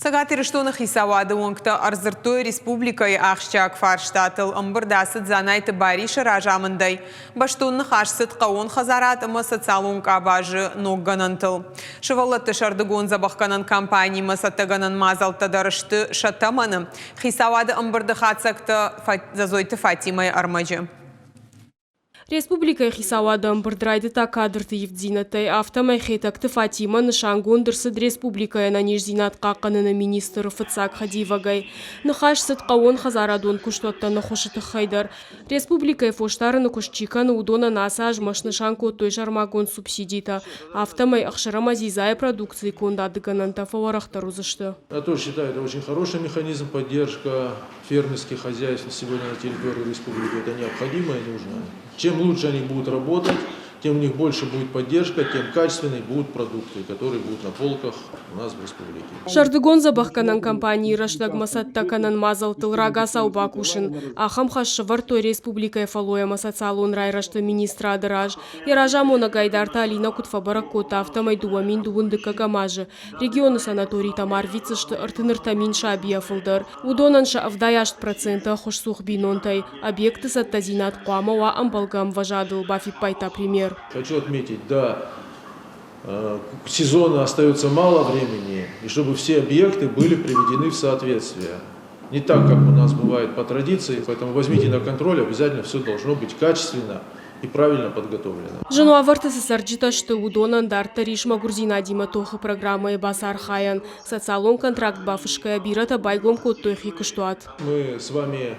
Цӕгат Ирыстоны хицауады уӕнгтӕ ӕрдзырдтой республикӕйы ахсджиаг фарстатыл. Ӕмбырд ацыд Дзанайты Барисы разамындӕй. Бӕстон ныхас цыд хъӕууон хӕдзарад ӕмӕ социалон къабазы ног гӕнӕнтыл. Сывӕллӕтты сӕрдыгон дзӕбӕхгӕнӕн кампанимӕ цӕттӕгӕнӕн мадзӕлттӕ дӕр сты сӕ тӕмӕны. Хицауады ӕмбырды хатдзӕгтӕ Зӕзойты Фатимӕйы ӕрмӕджы. Республикӕйы хицауады ӕмбырд райдыдта кадрты ивддзинӕдтӕй, афтӕмӕй Хетӕгты Фатимӕ нысангонд ӕрцыд республикӕйы ӕнӕниздзинад хъахъхъӕныны министры фыццаг хӕдивӕгӕй. Ныхас цыд хъӕууонхӕдзарадон куыстуӕттӕн ӕххуысы тыххӕй дӕр. Республикӕйы фосдарыны куыст чи кӕны, уыдонӕн ацы азмӕ снысан кодтой сӕрмагонд субсидитӕ, афтӕмӕй ӕхсыр ӕмӕ дзидзайы продукцийы кондады гӕнӕнтӕ фӕуӕрӕхдӕр уыдзысты. Я тоже считаю, это очень хороший механизм поддержка фермерских хозяйств сегодня на территории республики. Это необходимо и нужно. Чем лучше они будут работать, тем у них больше будет поддержка, тем качественнее будут продукты, которые будут на полках у нас в республике. Сӕрдыгон дзӕбӕхгӕнӕн кампанийы рӕстӕгмӕ цӕттӕ кӕнӕн мадзӕлттыл рагацау бакусын. Ахӕм хӕс сӕвӕрдтой республикӕйы фӕллой ӕмӕ социалон райрӕзты министрады раз. Йӕ разамонӕг Айдарты Алинӕ куыд фӕбӕрӕг кодта, афтӕмӕй 2000 дыккӕгӕм азы Регионы санаторитӕм арвитдзысты 33 сабийӕ фылдӕр. Уыдонӕн сӕ 78% ӕххуысцух бинонтӕй. Объекты цӕттӕдзинад хъуамӕ уа ӕмбӕлгӕ ӕмвӕзадыл, бафиппайдта премьер. Хочу отметить, да, сезона остается мало времени, и чтобы все объекты были приведены в соответствие. Не так, как у нас бывает по традиции, поэтому возьмите на контроль, обязательно все должно быть качественно и правильно подготовлено. Зын уавӕрты цы цӕрджытӕ сты, уыдонӕн дарддӕр ис мӕгуырдзинадимӕ тохы программӕйы бацархайӕн. Социалон контракт бафысгӕйӕ бирӕтӕ байгом кодтой хи куыстуат. Мы с вами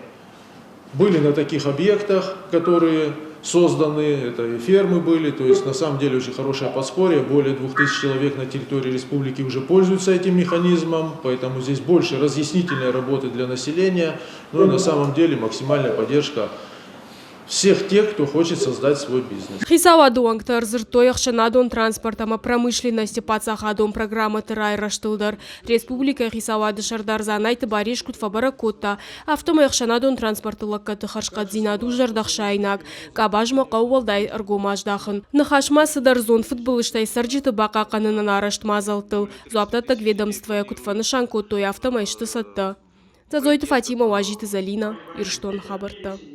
были на таких объектах, которые созданы, это и фермы были, то есть на самом деле очень хорошее подспорье, более 2000 человек на территории республики уже пользуются этим механизмом, поэтому здесь больше разъяснительной работы для населения, ну и на самом деле максимальная поддержка всех тех, кто хочет создать свой бизнес. Хицауады уӕнгтӕ ӕрдзырдтой ӕхсӕнадон транспорт ӕмӕ промышленности паддзахадон программӕты райрӕзтыл дӕр. Республикӕйы хицауады сӕрдар Дзанайты Барис куыд фӕбӕрӕг кодта, афтӕмӕй ӕхсӕнадон транспорты лӕггӕдты хӕрзхъӕддзинад у зӕрдӕхсаинаг, къабазмӕ хъӕуы уӕлдай ӕргом аздахын. Ныхас ма цыдӕр зон фыдбылызтӕй цӕрджыты бахъахъхъӕнынӕн арӕзт мадзӕлттыл. Дзуапдӕттӕг ведомствойӕ куыд фӕнысан кодтой, афтӕмӕй сты цӕттӕ. Дзӕдзойты Фатимӕ, Уазиты Зӕлинӕ, Ирыстоны хабӕрттӕ.